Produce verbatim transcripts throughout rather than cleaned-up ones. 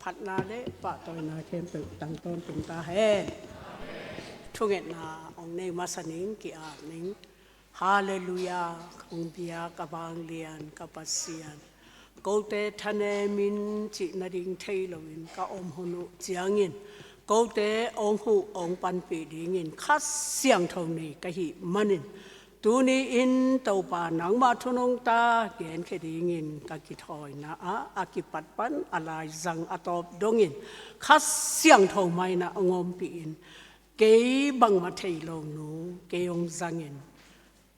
Phatna le pahtawina khempeuh tang tawntung ta hen. Thungetna hong nei masa ning, ki-ap ning. Halleluiah. Hong biak a vanglian ka Pasian, kote thanem in cih nading thei loin ka om hun uh ciangin kote hong huh hong panpih dingin Kha Siangtho nei ka hih manin, tuni-in Topa nangmah thu nungta genkhia dingin ka kithawina ah a kipat pan a laizang a tawp dongin Kha Siangtho mah in ah hong ompih in, kei bangmah thei lo nu kei hong zangin,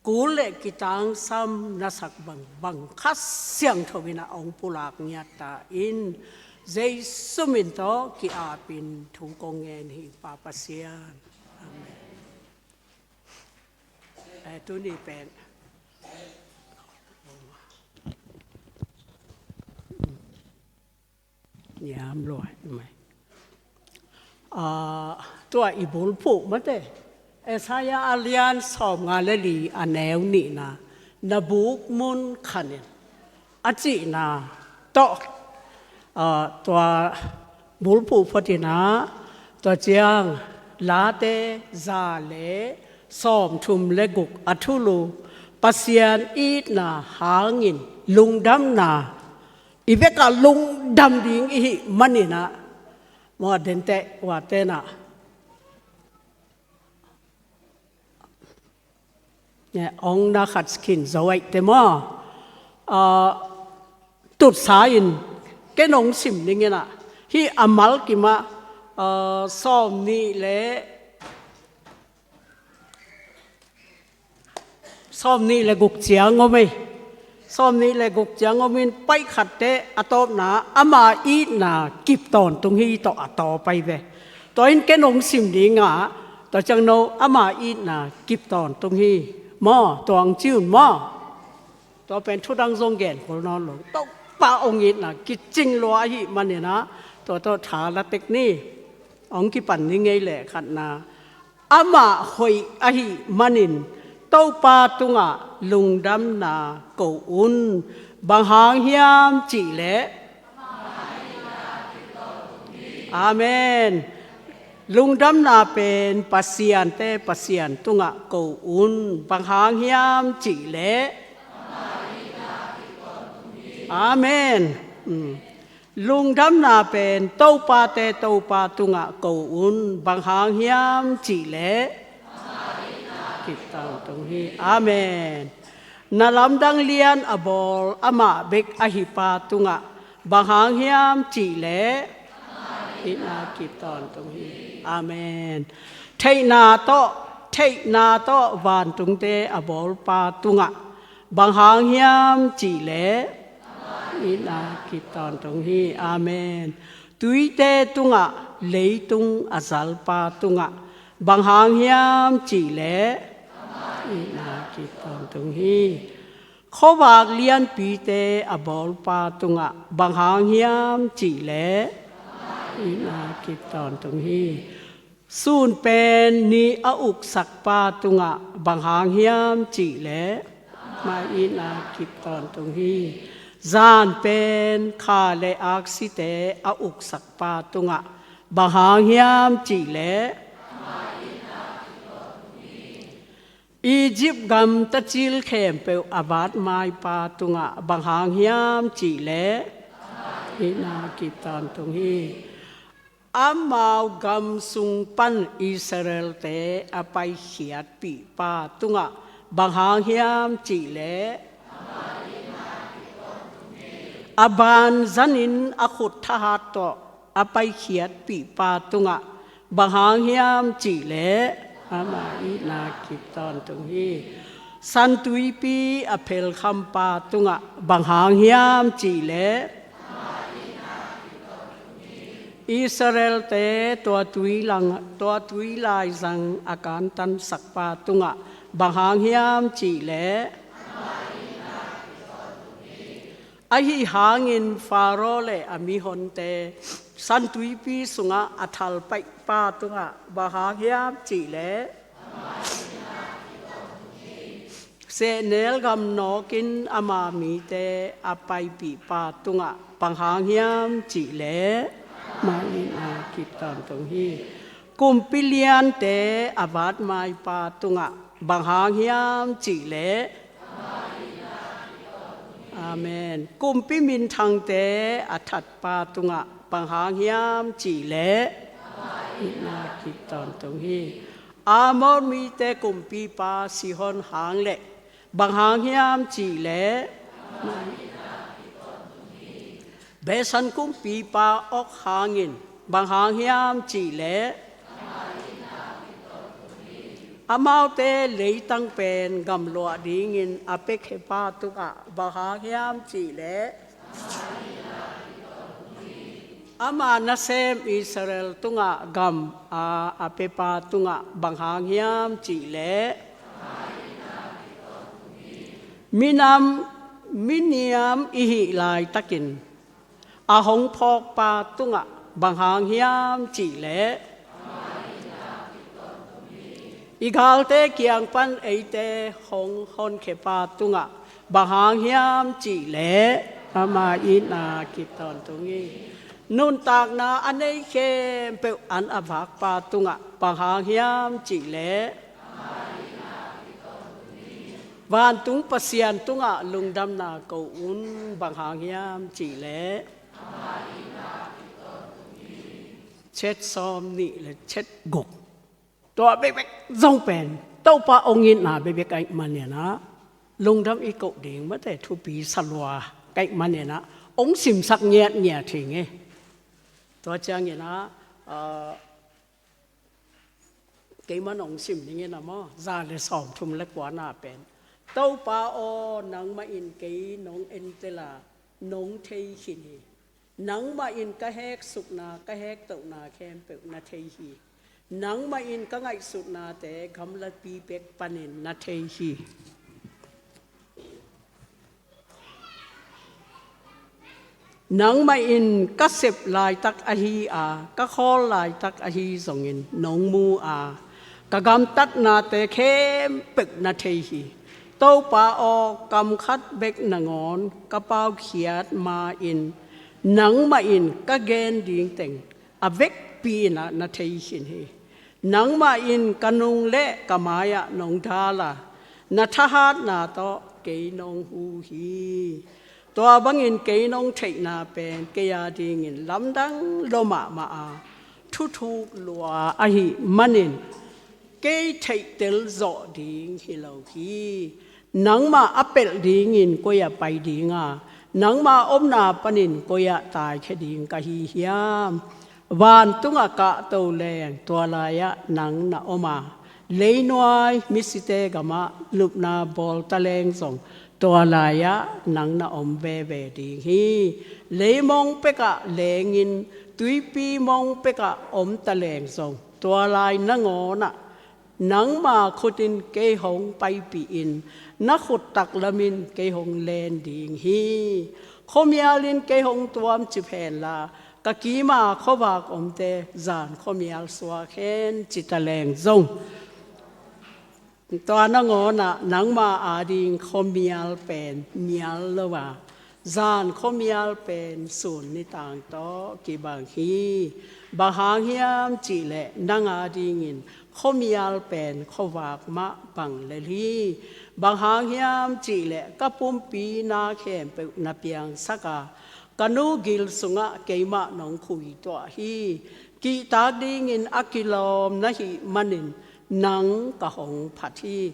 kul le kitangsam na sak bangbang Kha Siangtho in ah hong pulak ngiat ta in, Jesu min tawh ki-apin thu kong ngen hi, Pa Pasian. Amen. Eh, tuni pen niam luai mai. Ah, tua i bulphuh mate, Isaiah a lian sawmnga le li a neu nihna, na buk mun khanin a cihna tawh, ah, tua bulphuh photinah, tua ciang Late za le sawmthum le guk a thulu, Pasian itna hangin lungdamna, i bekah lungdam ding i hih maninah, maw, denteh ua tenah, ne, ong na khat khin zo aih te maw? Ah, tutsa in ken ong sim ninginah, hih a malkimah, ah, sawmnih le sawmnih le guk ciang om ei. Sawmnih le guk ciang om in, paih khat teh a tawpna, ama itna kip tawntung hi tawh a tawp ahi ve. Tua in ken ong sim dingah, tua ciang no ama itna kip tawntung hi. Maw, tua ong ci un maw? Tua pen thudang zong gen khol nawn lo. Topa ong itna kicing lua ahih maninah, tua tawh tha la tek ni. Ong kipan ni ngei leh khatna, amah hoih ahih manin Topa tungah lungdamna ko un. Bang hang hiam cihleh, amen. Lungdamna pen pasiante Pasian tungah ko un. Bang hang hiam cihleh, amen. Mm. Lungdamna pen Topate Topa tungah ko un. Bang hang hiam cihleh, kip tawntung hi. Amen. Na lamdang lian a bawl amah bek ahi pa tungah, bang hang hiam cihleh, itna kip tawntung hi. Amen. Theihna tawh, theihna tawh vantungte a bawl pa tungah, bang hang hiam cihleh, itna kip tawntung hi. Amen. Tuite tungah, leitung a zal pa tungah, bang hang hiam cihleh, itna kip tawntung hi. Khuavak lianpite a bawl pa tungah, bang hang hiam cihleh, itna kip tawntung hi. Sun pen ni a uksak pa tungah, bang hang hiam cihleh, ama itna kip tawntung hi. Zan pen kha le aksite a uksak pa tungah, bang hang hiam cihleh, Egypt gam tacil khempeuh a vatmai pa tungah, bang hang hiam cihleh, itna kip tawntung hi. Amau gam sung pan Israelte a paikhiatpih pa tungah, bang hang hiam cihleh, a ban zanin a khut thahat tawh a paikhiatpih pa tungah, bang hang hiam cihleh, ama itna kip tawntung hi. San tuipi a phelkham pa tungah, bang hang hiam cihleh, Israelte tua tui lang, tua tui laizang a kantansak pa tungah, bang hang hiam cihleh, ahi hangin Faro le a mihonte San tuipi sungah a thalpaih pa tungah, bang hang hiam cihleh, sehnel gam nawkin ama mite a paipih pa tungah, bang hang hiam cihleh, Amah itna kip tawntung hi. Kumpi liante a vatmaipa tungah bang hang hiam cihleh, Amen. Kumpi minthangte a thatpa tungah bang hang hiam cihleh, itna kip tawntung hi. Amor mite kumpipa Sihon hang le bang hang hiam cihleh, Bashan kumpipa Og hangin bang hang hiam cihleh, amaute leitang pen gamluah dingin a piakhia pa tungah bang hang hiam cihleh, ama nasem Israel tungah gam a a piapa tungah bang hang hiam cihleh, minam miniam i hih laitakin a hong phawkpa tungah bang hang hiam cihleh, i galte kiang pan eite hong honkhia pa tungah bang hang hiam cihleh, ama itna kip tawntung hi. Nuntakna a nei khempeuh an a vakpa tungah bang hang hiam cihleh, vantung Pasian tungah lungdamna ko un, bang hang hiam cihleh, chet sawm nih le chet guk. Tua bekbek zong pen Topa hong itna bekbek ahih manin ah lungdam i koh ding mate, thupi sa lua ka hih manin ah hong simsak ngiatngiat hi ing. Tua ciangin ah, ah, keimah nong sim dingin ah maw, za le sawmthum le kuana pen, Topa aw, nangmah in kei nong entel a, nong thei khin hi. Nangmah in ka heksukna, ka hektohna khempeuh na thei hi. Nangmah in ka ngaihsutnate gamlapi bek panin na thei hi. Nangmah in ka sep laitak ahi a, ka khawl laitak ahi zongin nong mu a, ka gamtatnate khempeuh na thei hi. Topa aw, kam khat bek nangawn ka paukhiat ma-in nangmah in ka gen ding teng a vekpi in ah na thei khin hi. Nangmah in ka nung le ka mai-ah nong dal a, na thahatna tawh kei nong hu hi. Tua bangin kei nong theihna pen kei a dingin lamdang lua mahmah a, thuthuk lua ahih manin kei theihtel zawh ding hi lo hi. Nangmah a pelh dingin koi-ah pai ding a, nangmah omna panin koi-ah taikhia ding ka hi hiam? Vantungah kahto leng tua lai-ah nang na om a, leinuai misite gamah lupna bawl taleng zong tua lai-ah nang na om veve ding hi. Leimong pekah lengin tuipi mong pekah om taleng zong tua lai nangawnah nangma khut in kei hong paipih in, na khut taklamin kei hong len ding hi. Khuamial in kei hong tuamcip henla, ka kima khuavak omte zan khuamial suak hen, ci taleng zong tua nangawnah nangma ading khuamial pen mial lo a, zan khuamial pen sun nitang tawh kibang hi. Bang hang hiam cihleh nang adingin khuamial pen khuavak mah bang lel hi. Bang hang hiam cihleh ka pumpi na khempeuh na piangsak a, ka nu gil sungah keimah nong khuituah hi. Kihtak dingin a kilawm na hih manin nang ka hong phat hi.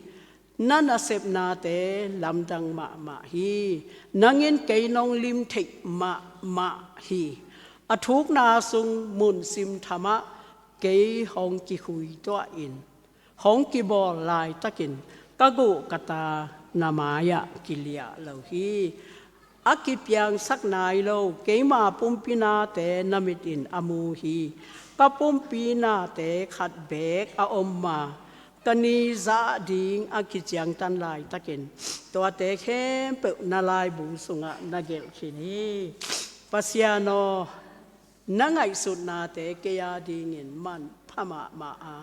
Na nasepnate lamdang mahmah hi. Nang in kei nong lim theih mahmah hi. A thukna sung mun simthamah kei hong kikhuituah in, hong kibawl laitakin ka guh ka ta na mai-ah kiliah lo hi. A kipiangsak nai lo keima pumpi nate na mit in a mu hi. Ka pumpi nate khat beek a om ma, ka ni zah ding a kiciangtan laitakin tuate khempeuh na laibu sungah na gelh khin hi. Pasian aw, na ngaihsutnate kei adingin manpha mahmah a,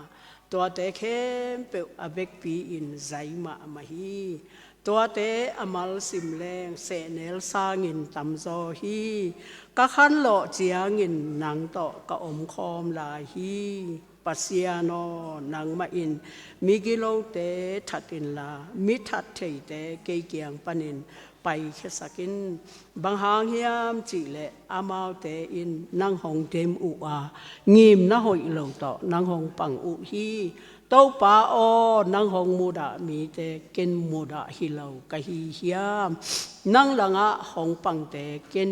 tuate khempeuh a vekpi-in zai mahmah hi. Tuate a malsim leng sehnel sangin tamzaw hi. Ka khanlawh ciangin nang tawh ka omkhawm lai hi. Pasian aw, nangmah in migilote that inla, mi that theite kei kiang panin paikhiasak in. Bang hang hiam cihleh amaute in nang hong dem uh a, ngimna hoih lo tawh nang hong pang uh hi. Topa aw, nang hong mudah mite ken mudah hi lo ka hi hiam? Nang langah hong pangte ken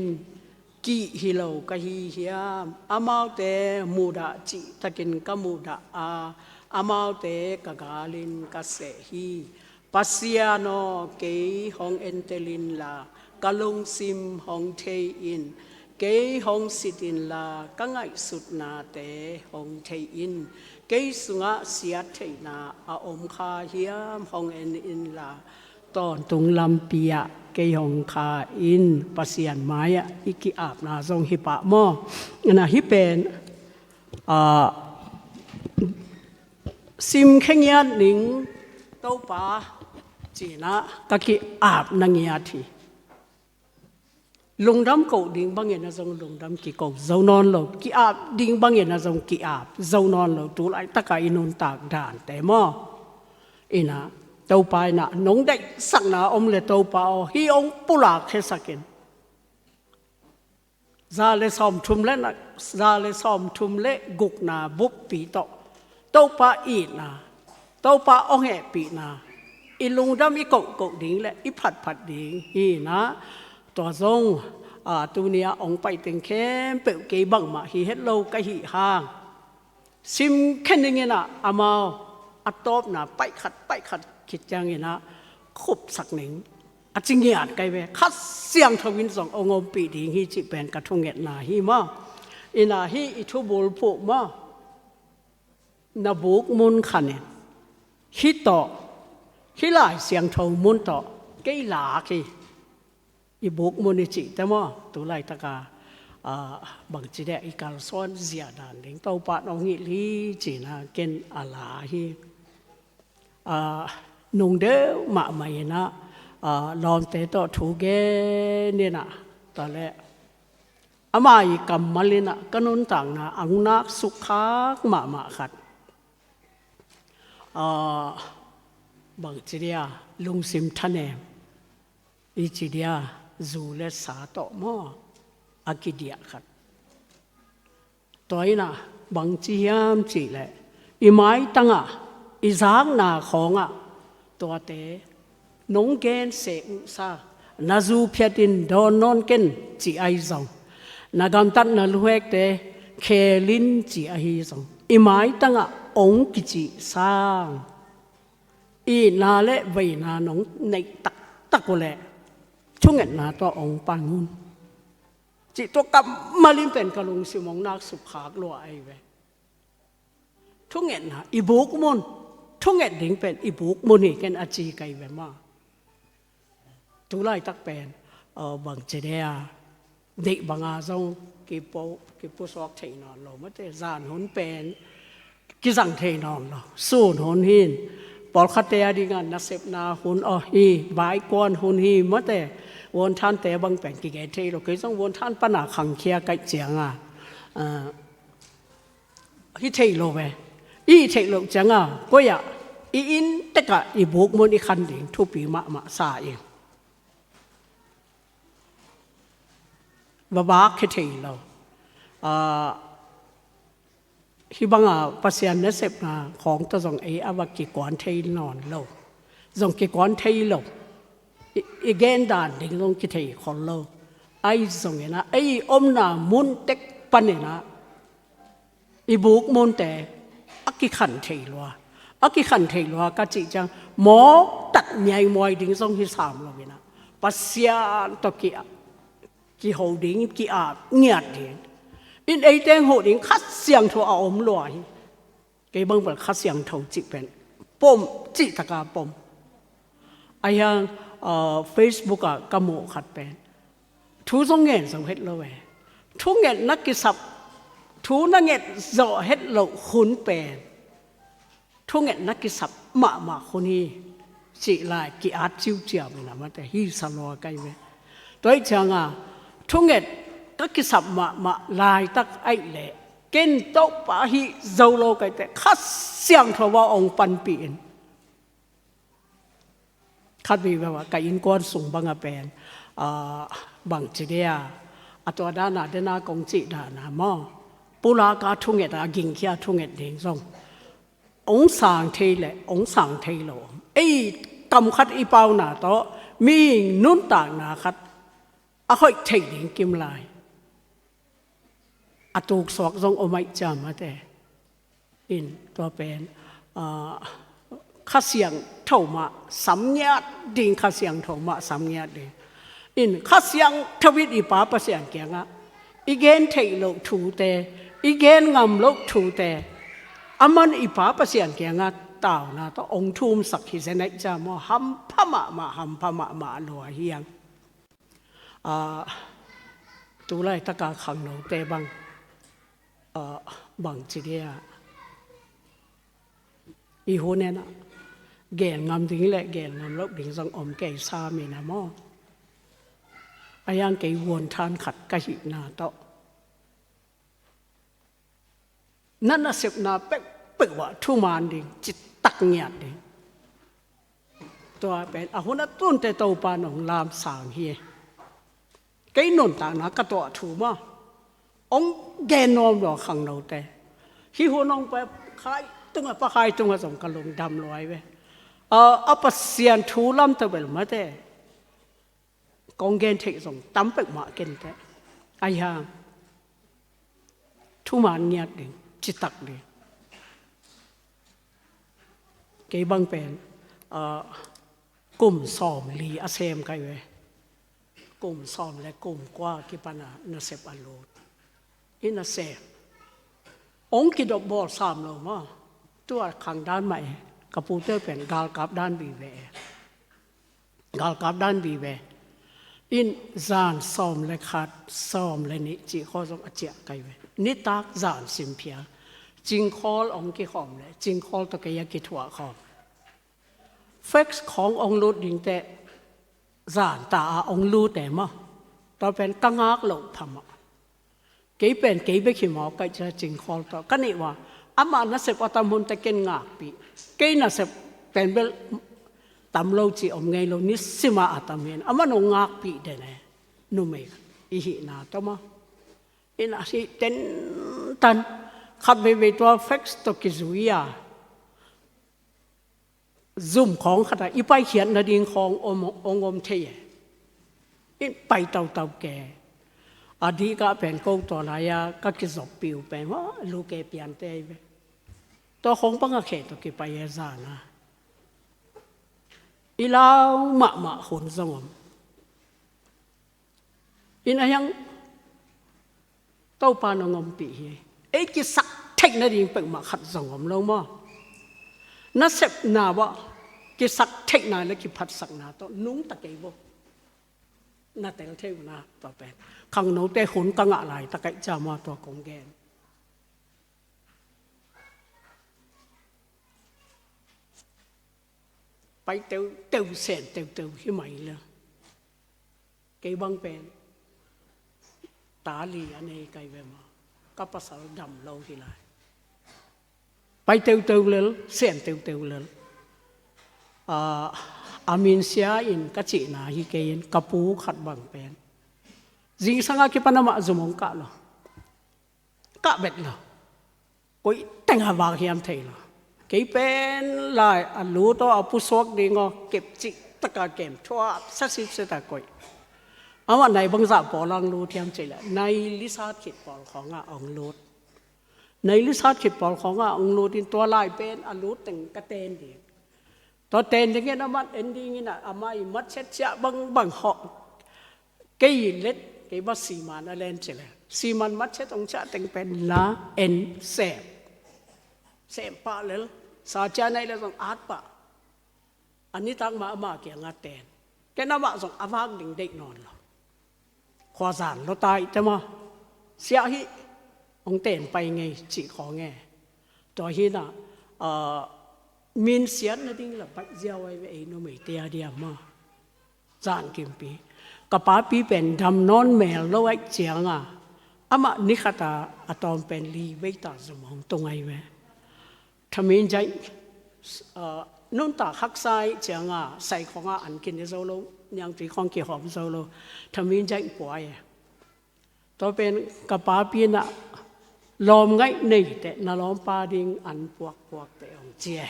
kih hi lo ka hi hiam? Amaute mudah cihtakin ka mudah a, amaute ka galin ka seh hi. Pasian aw, kei hong entel inla, ka lungsim hong thei in. Kei hong sit inla, ka ngaihsutnate hong thei in. Kei sungah siattheihna a om kha hiam, hong en inla, tawntung lampi ah kei hong kha in. Pasian mai-ah i ki-apna zong hi pah maw? Ina hi pen, ah, sim khe ngiat ning Topa cihna ka ki-apna ngiat hi. Lungdam koh ding bangin a zong lungdam kiko zo nawn lo, ki-ap ding bangin a zong ki-ap zo nawn lo, tu laitaka i nuntak dante maw? Ina, Topa ina, nong deihsakna om le Topa aw, hih hong pulak khiasak in. Za le sawmthum le na, za le sawmthum le gukna buppi tawh Topa itna, Topa hong hehpihna, i lungdam i kohkoh ding le i phatphat ding hi ina. Tua zong, a, tuni-ah hong paiteng khempeuh kei bangmah hi het lo ka hih hang, sim khe ning ina, amau a tawpna paihkhat paihkhat khit ciang ina khupsak ning, a ci ngiat kai ve. Kha Siangtho in zong hong ompih ding hi cih pen ka thungetna hi maw? Ina hih i thubulphuh maw? Na buk mun khan in, hih tawh, hih Lai Siangtho mun tawh kei lak hi. I buk mun i cihte maw? Tu laitaka, a, bangci deh i kalsuan zia dan ding Topa nong hilh hi cihna ken a la hi. A, nung deuh mahmah ina, a, lawmte tawh thu gen ina, tua le ama i kammal ina ka nuntakna a hong nak sukkhak mahmah khat. A, bangci dia, lungsim thanem i ci dia, zu le sa tawh maw, a kidiah khat. Tua ina bangci hiam cihleh, i maitangah, i zakna khawngah tuate nong gen seh uh sa, na zu phiatin dawn nawn ken ci ahi zong, na gamtatna luhekte khelin ci ahi zong, i maitangah hong kicih sang, itna le veina nong neih taktak uh leh, thungetna tawh hong pang un. Cih tua kammal in pen ka lungsim hong nak sukkhak lua ahi ve. Thungetna i buk mun, thunget ding pen i buk mun hi ken a ci kai ve maw? Tu laitak pen, a, bangci dia, deih banga zong kipo, kipusuak thei nawn lo mate, zan hun pen kizang thei nawn lo. Sun hun hin, pawlkhatte a dinga nasepna hun aw hi, baikuan hun hi mate, vuanthante bang pen kigen thei lo. Kei zong vuanthan pana khangkhia kaih cianga, a, hi thei lo ve. I hi thei lo cianga, koi-ah, i inn tekah i buk mun i khan ding thupi mahmah sa ing. Va vak khia thei lo. A, hih banga Pasian nasepna khawng tawh zong ei a va kikuan thei nawn lo. Zong kikuan thei lo. I, i gen dan ding zong kithei khol lo. Ahi zongin ah, ei omna mun tek panin ah i buk munte a kikhan thei lua. A kikhan thei lua ka cih ciang, mawk tak ngiaimuai ding zong hi sam lo in ah, Pasian tawh ki, kiho ding, ki-ap ngiat ding in, ei teng hoh ding Kha Siangtho a om lua hi. Kei bang bel Kha Siangtho cih pen pom, cih taka pom. Ahi hang, uh, Facebook ah ka muh khat pen, thu zong ngen zo het lo e. Thungetna kisap, thu na nget zawh het loh hun pen thungetna kisap mahmah hun hi. cih lai ki-at ciuciau in a mate, hi sa lua kai ve. Tua ih cianga thunget ka kisap mahmah laitak aih leh ken Topa hih zo lo kaite Kha Siangtho a ong panpih in. Khat vei vei a ka innkuan sung banga pen, ah, bangci dia, a tua dana dena kong cih dana maw, pulaka thunget a gingkhia thunget ding zong ong sang thei le ong sang thei lo. Ei kam khat i pauna tawh mihing nuntakna khat a hoih thei ding kim lai. A tuksuak zong om aih ciam mate. In tua pen, ah, Kha Siangtho mah sam ngiat ding, Kha Siangtho mah sam ngiat ding. In Kha Siangtho in i Pa Pasian kiangah i gen theih loh thute, i gen ngam loh thute, aman i Pa Pasian kiangah tauna tawh ong thumsak hi zen aih ciam maw, hampha mahmah, hampha mahmah lua hiang. Ah, tu laitaka khangnote bang, ah, bangci dia, i hun ena gen ngam ding le gen ngam loh ding zong om kei sa mi na maw. A yang kei vuan than khat ka hihna tawh, na nasepna peuhpeuh ah thuman ding, citak ngiat ding. Tua pen a hun a tunte Topa nong lamsang hi. Kei nuntakna ka tuah thu maw, ong gen nuam lua khangnote. Hih hun ong pia khai tunga, pa khai tunga zong ka lungdam lua hi ve. A, a Pasian thu lamto bel mate. Kong gen theih zong tam peuhmah kenteh. Ahi hang thuman ngiat ding, citak ding. Kei bang pen, ah, kum sawmli a sem kai ve. Kum sawm le kum kua kipana nasep a lut. I nasep ong kidop bawl sam lo maw. Tua khang dan mah e. Ka pute pen galkap dan vive e. Galkap dan vive. In zan sawm le khat, sawm le nih cih khawng zong a ciah kai ve. Nitak zan simphial. Cingkhawl ong kikhawm le cingkhawl tawh kei a kithuah khawm. Fax khawng ong lut dingteh zan ta a ong lut e maw. Tua pen ka ngak loh phamawh. Kei pen kei bek hi maw, kaih cia cingkhawl tawh ka nih ua. Amah nasep a tam hunte ken ngakpih. Kei nasep pen bel tam lo ci om ngei lo, nisima a tam hin amah nong ngakpih den e. Numei i hihna tawh maw. Ina hih tentan khat veivei tua fax tawh kizui a. Zum khawng khat ah i paikhiat nading khawng om, ong om thei e. In pai tautau ke. A dih kah pen ko tua lai-a ka kizoppih uh pen, hua, lu ke piante hi ve. Tua khawng bang a khe tawh kipai e zan a. I lau mahmah hun zong om. In a hiang Topa nong ompih hi. Ei kisak theih nading peuhmah khat zong om lo maw. Nasepna uah kisak theihna le kiphatsakna tawh nungta kei vo. Na tel thei uh na tua pen. Khangnote hun ka ngah laitak aih cia maw tua kong gen. Pai teuteu, sen teuteu hi mai le. Kei bang pen ta li a nei kai ve maw. Ka pasal dam lo hi lai. Pai teuteu lel, sen teuteu lel. Ah, a min sia in ka cihna hi kei in ka pu khat bang pen. Zingsang a kipan amah zum ong kah lo. Kah bet lo. Koih teng a vak hiam thei lo. Kei pen lai a lut aw a pusuak ding aw kep cih taka kem thuap sa sipset a koih. Amah nai bangzah pawl a ong lut hiam cih leh nai lisat khit pawl khawngah ong lut. Nai lisat khit pawl khawngah ong lut in tua lai pen a lut teng ka ten ding. Tua ten dingin amah en dingin a, amah i matchet ciah bangbang hawh. Kei i let, kei bang siman a len ci le. Siman matchet ong ciah teng pen la en sem. Sem pah lel, sa ciah nai le zong at pah. A nitak mah amah kiangah ten. Ken amah zong a vak ding deih nawn lo. Khuazan lo tai te maw. Siah hih, ong ten pai ngei cih khawng e. Tua hi na, ah, minsiat nading la baih ziau ai ve ei numeite a diam maw. Zan kimpi. Ka papi pen dam nawn mel lo aih cianga, amah nikhata a tawm pen li veita zum hong tung ai ve. Thamin jaih, ah, nuntak haksa aih cianga, sai khonga an kine zo lo, niangtui khong kihawm zo lo. Thamin jaih puai e. Tua pen ka papi na lawm ngaih neite na lawmpa ding an puakpuak te hong ci e.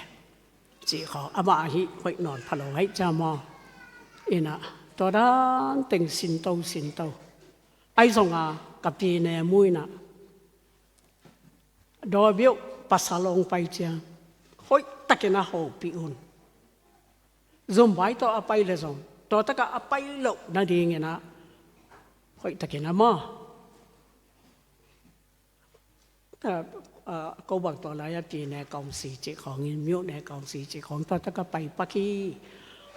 Cih khawng amah ahi hoih nawn pha lo aih cia maw. Ina, tua dan teng sinto sinto. Aih zonga ka pine mu ina, dawbiauh pasal hong pai ciang hoih takin a hopih un. Zumbai tawh a pai le zong, tua taka a pai loh nadingin ah hoih takin a maw. Ka, ah, ko bang tua lai-a pine kawngsi cih khawngin, myone kawngsi cih khawng, tua taka pai pak hi,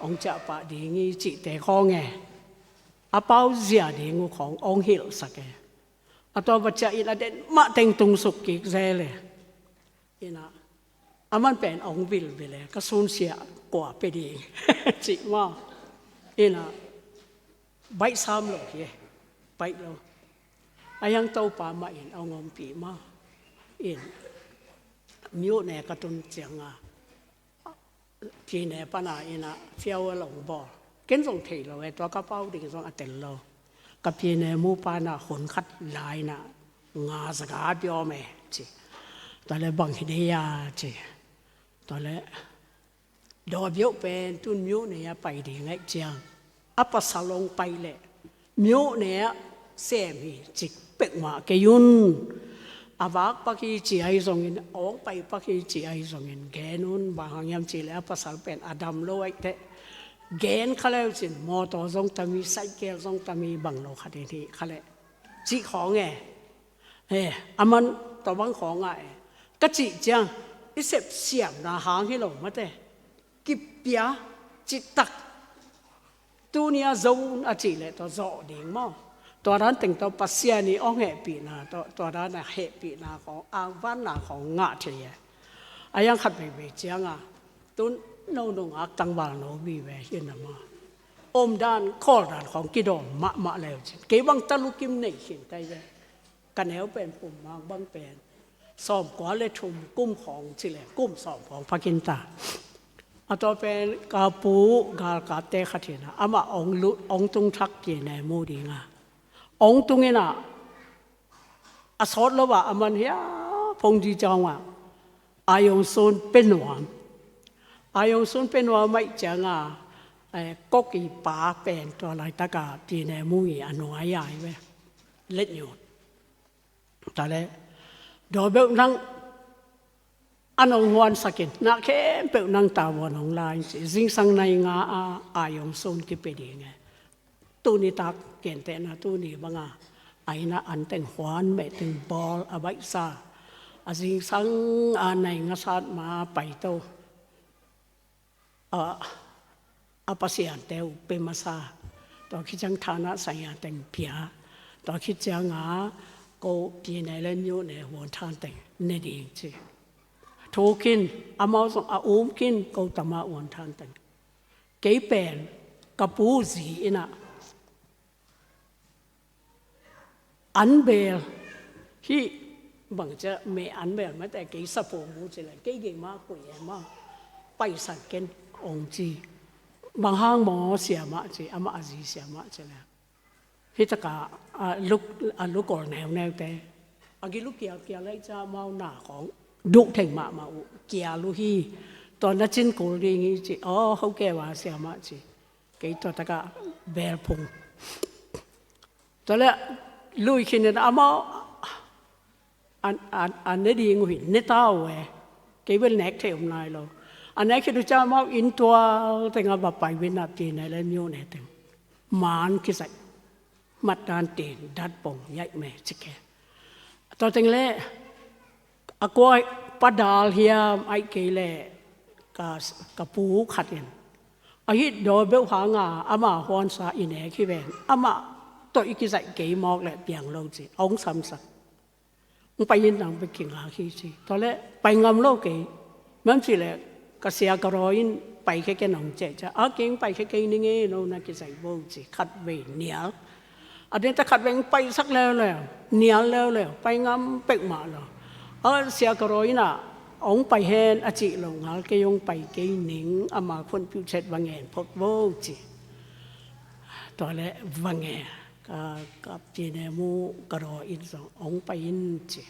hong ciah pah ding hi cihte khawng e. A pau zia ding uh khawng hong hilhsak e. A tua va ciah in a den mah teng tung suk kik zel e. Ina, aman pen hong vilvil e, ka sunsia kua pe ding cih maw. Ina, baih sam lo hi e, baih lo. A hiang Topa mah in hong ompih maw. In, myone ka tun cianga, pine pana ina fiau a long bawl. Ken zong thei lo e, tua ka pau ding zong a tel lo. Ka pine mu pana hun khat lai na nga zaga biawm e ci. Tua le bang hi dei a ci. Tua le dawbiauh pen tun myone a pai ding aih ciang, a pasal hong pai le myone ah sem hi cih peuhmah kei un. A vak pak hi ci ahi zongin, a hong pai pak hi ci ahi zongin gen un. Bang hang hiam cih le a pasal pen a dam lo aih teh, gen kha leu cin mawtaw zong tam hi, saikel zong tam hi, bang lo khat in hi kha leh cih khawng e. E, aman tua bang khawng ah e, ka cih ciang i sep siamna hang hi lo mate, kipia citak. Tuni a zo un a cih leh tua zawh ding maw. Tua dan teng tawh Pasian i hong hehpihna, tua, tua dan a hehpihna khawng, angvanna khawng ngah thei e. A hiang khat veivei cianga, tun no nungak tangval no vive hi na maw. Omdan, khawldan khawng kidawm mahmah leu cin, kei bang talukim nei khin tai ve. Ka neu pen pum mang bang pen sawmkua le thum kum khawng ci le, kum sawm khawng pha khin ta. A tua pen ka pu galkapte khat hi na, amah hong lut, hong tung thak pine mu dinga. Hong tung ina, a sawt lo a, aman hia phongji ciang a, a yong sun pe nuam. A yong sun pe nuam aih cianga, eh, kok i pa pen tua laitaka pine mu i a nuai ai ve. Let nyut. Tua le, dawbiauh nang an hong huansak in, na khempeuh nang tavuan hong la in ci, zingsang nai nga a, a yong sun kipe ding e. Tuni tak gentehna tuni banga, a ina an teng huan meh teng bawl a baihsa, a zingsang a nai nga sat ma paito. A, a pasiante uh pe masa, tua khit ciang thana saya teng pia, tua khit cianga ko pine le myone huan than teng ne ding ci. Thu khin, amau zong a um khin, ko tama huan than teng. Kei pen ka pu zi ina an bel hi, bang cia me an bel mate, kei sapo mu ci le, kei gei ma kui e ma, paisan ken ong ci. Bang hang maw siamah ci, amah a zi siamah ci le. Hi taka a luk, a lukol neuneute a gilu kialkial lai ca mau na kong duh theng mahmah uh kial uh hi. Tua na cin kul ding hi ci, aw ho kei wa siamah ci. Kei tua taka bel phung. Tua le lui khin in amau an, an, an ne ding uh hi, ne ta uh e. Kei bel nek thei um nai lo. An nek khit uh ciang amau inn tual teng a va pai uh in a pi ne le myo ne teng. Man kizaih. Mat dan tin dat pong yaih me ci ke. Tua teng le a kua pa dal hiam aih kei le ka, ka pu khat in. A hih dawbeuh hanga ama huansa i nek hi ven. Amah tawh i kizaih kei mawk le piang lo ci. Ong samsak. Hong pai in nang bek kingak hi ci. Tua le pai ngam lo kei. Mam ci le Ka sia ka raw in paikhia ken hong ci a, a keng paikhia kei ning e, no na kizaih vo ci, khatvei nial. A dente khatvei hong paisak leuleu, nial leuleu, pai ngam peuhmah lo. A sia ka raw in ah hong pai hen a cih loh ngal kei hong pai kei ning, ama khuanpiuh chet va ngen phot vo ci. Tua leh va ngen, ka, ka pine mu ka raw in zong hong pai in ci.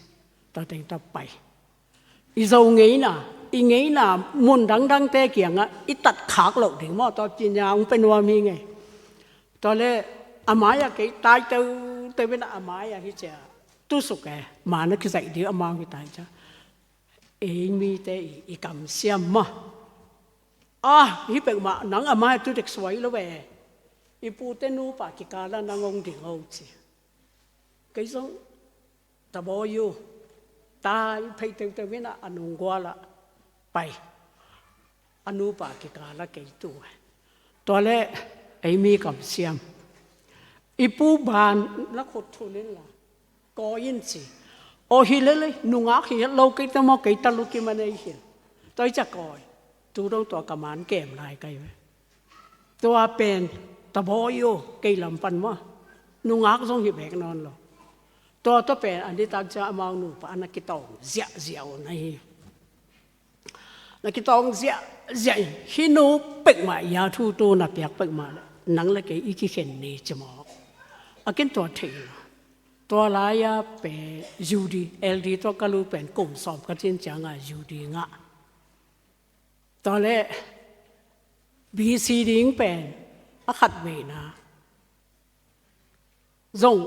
Tua teng tua pai. I Zo ngeina, i ngeina mun dangdangte kiangah i tatkhak loh ding maw, tua pine hong pia nuam hi ngei. Tua leh a mai-ah kei tai teuteu in ah a mai-ah hi cia tusuk e, ma na kizaih ding amau hi tai cia. Ei mite i, i kamsiam mah. A, hi peuhmah nang a mai-ah tu dek suai lo ve. I pute nupa kikalah nang hong ding o ci. Kei zong tabawi uh. Tai phei teuteu in ah a nunggual ah pai. A nupa kikalah kei tu e. Tua leh ei mi kamsiam. I pu ban la khut thul in la kawi in ci. Aw hi lele, nungak hi het lo kei ta maw, kei ta lukim a nei hi. Tua hi cia kawi. Tu dong tua ka man kem lai kai ve. Tua pen tabawi uh, kei lam pan maw. Nungak zong hi bek nawn lo. Tua, tua pen a nitak cia amau nupa a na kitawng ziahziah uh na hi. Na kitawng ziahziah in, hi nu peuhmah i a thu tu na piak peuhmah leh nang le kei i kikhen ni ci mawk. A ken tua thei lo. Tua lai-a pen U D, L D tua ka lu pen kum sawm ka cin cianga U D ngah. Tua leh B C ding pen a khatveina zong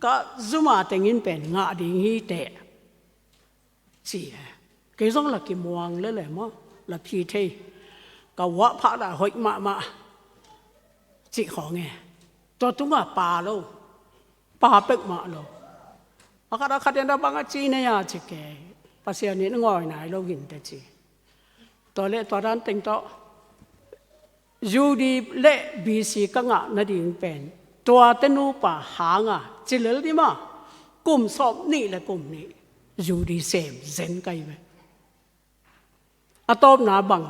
ka zuma tengin pen ngah ding hi teh ci e. Kei zong la kimuang lele maw, la phi thei. Ka uah phah dah hoih mahmah cih khawng e. Tua tungah pa lo, pa peuhmah lo. A khat a khat in a bang a ci nei a ci kei. Pasian in a ngawi nai lo hinte ci. Tua leh tua dan teng tawh U D le B C ka ngah nading pen tuate nupa hanga ci lel dih maw, kum sawm nih le kum nih U D sem zen kai ve. A tawpna bang,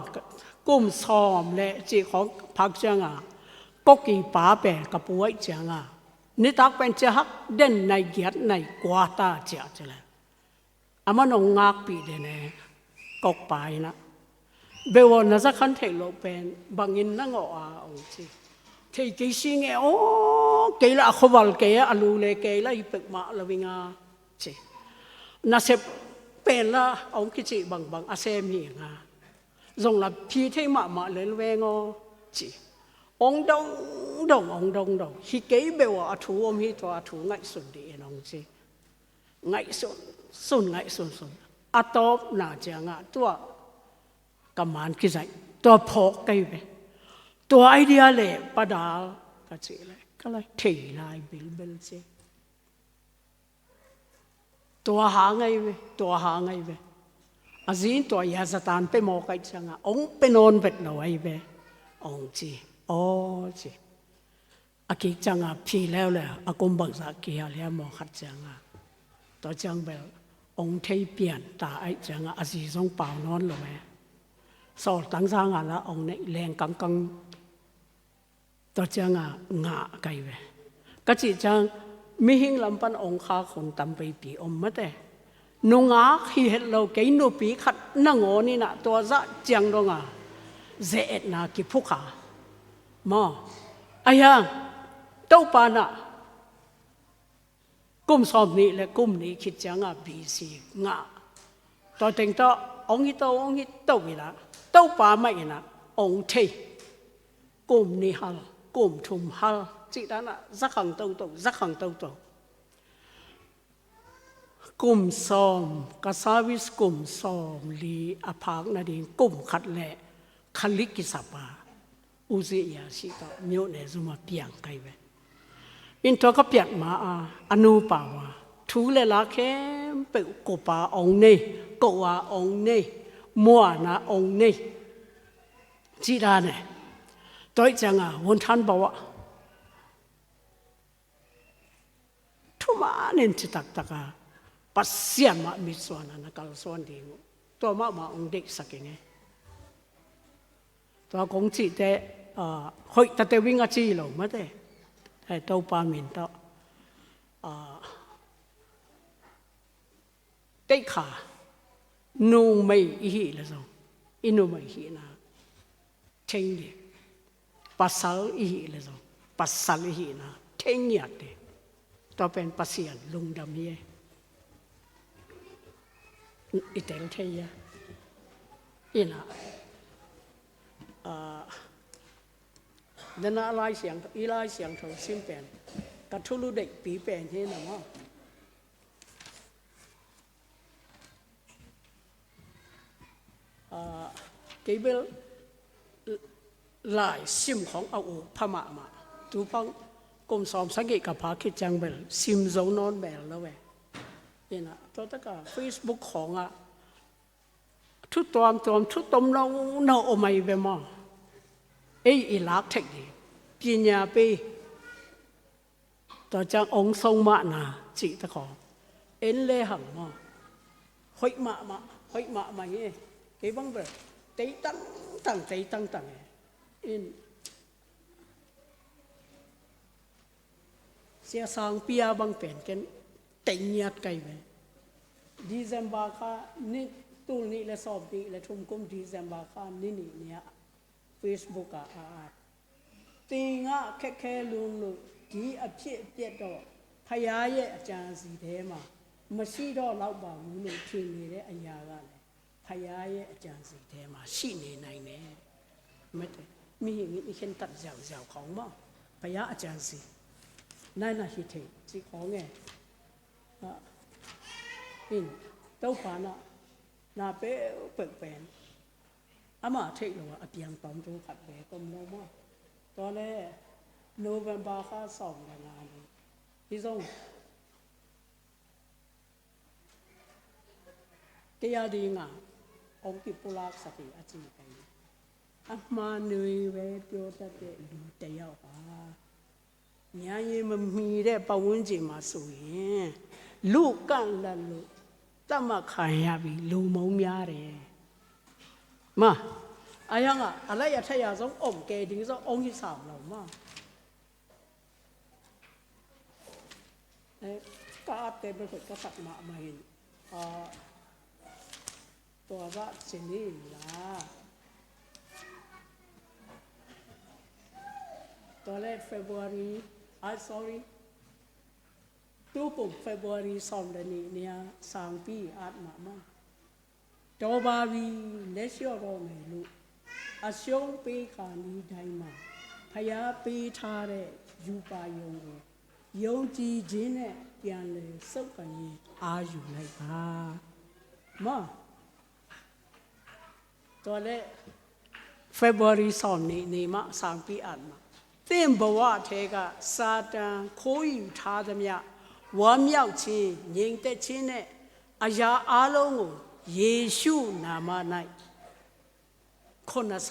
kum sawm le cih khawng phak cianga, Kawki pa pen ka pu aih cianga, nitak pen cia hak den nai giat nai kua ta cia ci le. Amah nong ngakpih den e, Kawkpa in ah. Beuh aw, na zakhan theih loh pen bangin na ngawh a, hong ci. Thei kei si nge aw, kei lah a khuaval kei a, a lu le kei lah hi peuhmah lo ing a, ci. Nasep pen lah hong kicih bangbang a sem hi ing a, zong lah phi thei mahmah lel veng aw, ci. Hong dongdong, hong dongdong. Hi kei beuh aw, a thu om hi, tua a thu ngaihsun dih in, hong ci. Ngaihsun, sun, ngaihsun, sun. A tawpna ciangah tua ka man kizaih, tua phawk kai ve. Tua idea le padal ka cih le ka lai thei lai bilbel ci. Tua hang ai ve, tua hang ai ve. A zi in tua ia zatan pe mawk ai ciangah hong pe nawn vet lo ai ve, hong ci. Aw ci. A kik cianga phi leuleu, a kum bangzah kihel hiam maw khat cianga. Tua ciang bel hong thei pian ta aih cianga a zi zong pau nawn lo e. Sawltang zanga lah hong neih leng kangkang. Tua cianga ngah kai ve. Ka cih ciang mihing lam pan hong khak hun tam veipi om mate. Nungak hi het lo kei nupi khat nangawn in ah tua zah ciang donga ze-etna kiphukha. Maw, ahi hang Topa in ah kum sawm nih le kum nih khit cianga B C ngah. Tua teng tawh hong hi to, hong hi to in ah Topa mah in ah hong thei. Kum nih hal, kum thum hal, cih dan ah zakhang toto, zakhang toto. Kum sawm, ka service kum sawm li a phak nading kum khat le khalik kisap a, Uzi ia sih tawh miuh ne zuma piang kai ve. In tua ka piat ma a, a nupa wa thu le la khempeuh kupa ong nei, koh a ong nei, muana ong nei. Cih dan e. Tua ih cianga won than bawah thuman in ci taktaka Pasian mah mitsuan a na kalsuan ding uh. Tua mahmah hong deihsak ing e. Tua kong cihte, ah, hoih ta teuh ing a ci lo mate. Hei, Topa min tawh, ah, teikha, numei i hih leh zong i numei hihna theng ding. Pasal i hih leh zong pasal i hihna theng ngiat ding. Tua pen Pasian lungdam hi e. I tel thei a. Ina, ah, dena Lai Siangtho, i Lai Siangtho sim pen ka thulu deihpi pen hi na maw. Ah, kei bel lai sim khawng a uk pha mahmah. Tupang kum sawm sagih ka pha khit ciang bel sim zo nawn mel lo e. Ina, tua taka Facebook khawngah thu tuamtuam, thu tom nono om ahi ve maw. Ei i lak theih ding. Pinya pei. Tua ciang ong song mahna cihte khawng en le hang maw. Hoih mahmah, hoih mahmah hi. Kei bang bel tei tangtang, tei tangtang e. In, Sia Sangpi a bang pen ken tei ngiat kai ve. December kha ni, tul nih le sawm nih le thum kum December kha ni nih ni-ah Facebook ah a at. သင်က ခက်ခဲလွန်းလို့ ဒီအဖြစ်အပျက်တော့ ဘုရားရဲ့ အကြံအစည်ထဲမှာ မရှိတော့လောက်ပါဘူးလို့ ထင်နေတဲ့ အရာကလည်း ဘုရားရဲ့ အကြံအစည်ထဲမှာ ရှိနေနိုင်တယ်။ Mete, mihing in i khentat ziauziau khawng maw, ဘုရားအကြံအစည် nai na hi thei cih khawng e. Ah, in, Topa na, na peuhpeuh pen ama theih lo a, a piang tawmtu khat beek om lo maw. Tua le November kha sawm le nga ni hi zong kei a dinga ong kipulaksak hi a ci kei. အမှားနွေပဲပြောတတ်တဲ့လူတစ်ယောက်ပါ။ ညရေမမှီတဲ့ပတ်ဝန်းကျင်မှာဆိုရင် လူကန့်လန့်လို့ သတ်မှတ်ခံရပြီး လူမုန်းများတယ်။ Ma, a yang a, a lai a thei a zong om kei ding zong ong hi sam lo ma. Eh, ka atte bel hoih ka sak mahmah hi. Ah, tua zah ci ni la. Tua le February, ah, sorry. Tu kum February sawm le nih ni-a Sangpi at mahmah. တော်ပါပြီ၊ လက်လျှော့တော့မယ်လို့ အရှုံးပေးခါနီးတိုင်းမှာ ဘုရားပေးထားတဲ့ ရူပါရုံကို ယုံကြည်ခြင်းနဲ့ ပြန်လည်ဆုပ်ကိုင်ရင်း အာရုံလိုက်ပါ။ Ma, tua le February sawm nih ni mah Sangpi at mah. သင့်ဘဝထဲက စာတန်ခိုးယူထားသမျှ ဝမ်းမြောက်ခြင်း၊ ငြိမ်သက်ခြင်းနဲ့ အရာအားလုံးကို ယေရှုနာမ၌ ခုနစ်ဆ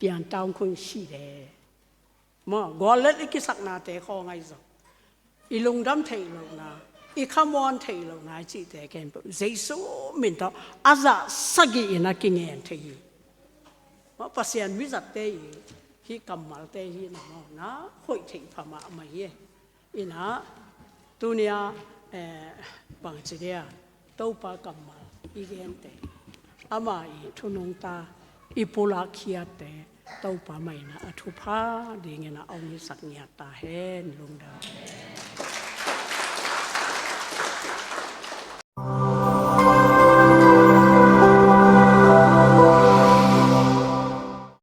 ပြန်တောင်းခွင့်ရှိတယ်။ Ma, guallet i kisaknate khawng ahi zong, i lungdam theih lohna, i khamuan theih lohna i cihte khempeuh Jesu min tawh a zah sagih in a kingen thei hi. Ma, Pasian mizatte i hih kammalte hi na maw, na hoih theih pha mahmah hi. Ina, tuni-a, eh, bangci dia, Topa kammal i gente, ama i thu nungta, i pulak khiatte, Topa maina a thupha dingin a ong hisak ngiat ta hen. Lungdam.